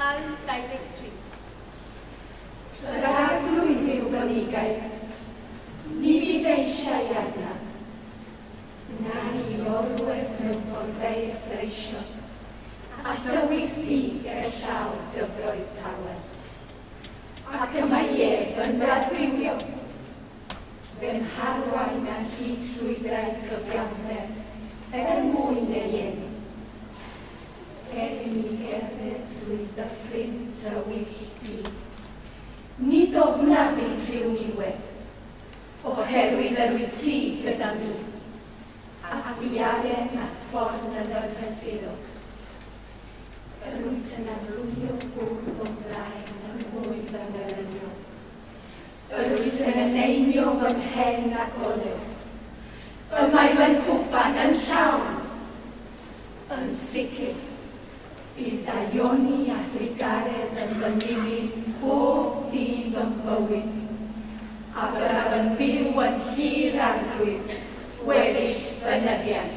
Salm 23. Yr Arglwydd yw fy mugail, ni fydd eisiau arnaf. Wna i orwedd mewn porfeydd breision, a thywys fi ger llaw dyfroedd tawel. Ac y mae ef yn fy adfywio, fe'm harwain ar hyd llwybrau cyfiawnder er mwyn ei enw. Er i mi gerdded drwy ddyffryn tywyll du, nid ofnaf unrhyw niwed, oherwydd yr wyt ti gyda mi, a thwialen a thorn yn fy nghysuro. Yr wyt yn arlwyo bwrdd o'm blaen yn mwy fy ngelynion. Yr wyt yn eneinio fy mhen ag olew. Y mae fy nghwpan yn llawn. Yn sicr, bydd daioni a thrugaredd yn fy nilyn bob dydd o'm bywyd, a byddaf yn byw yn nhir Arglwydd weddill fy nyddiau.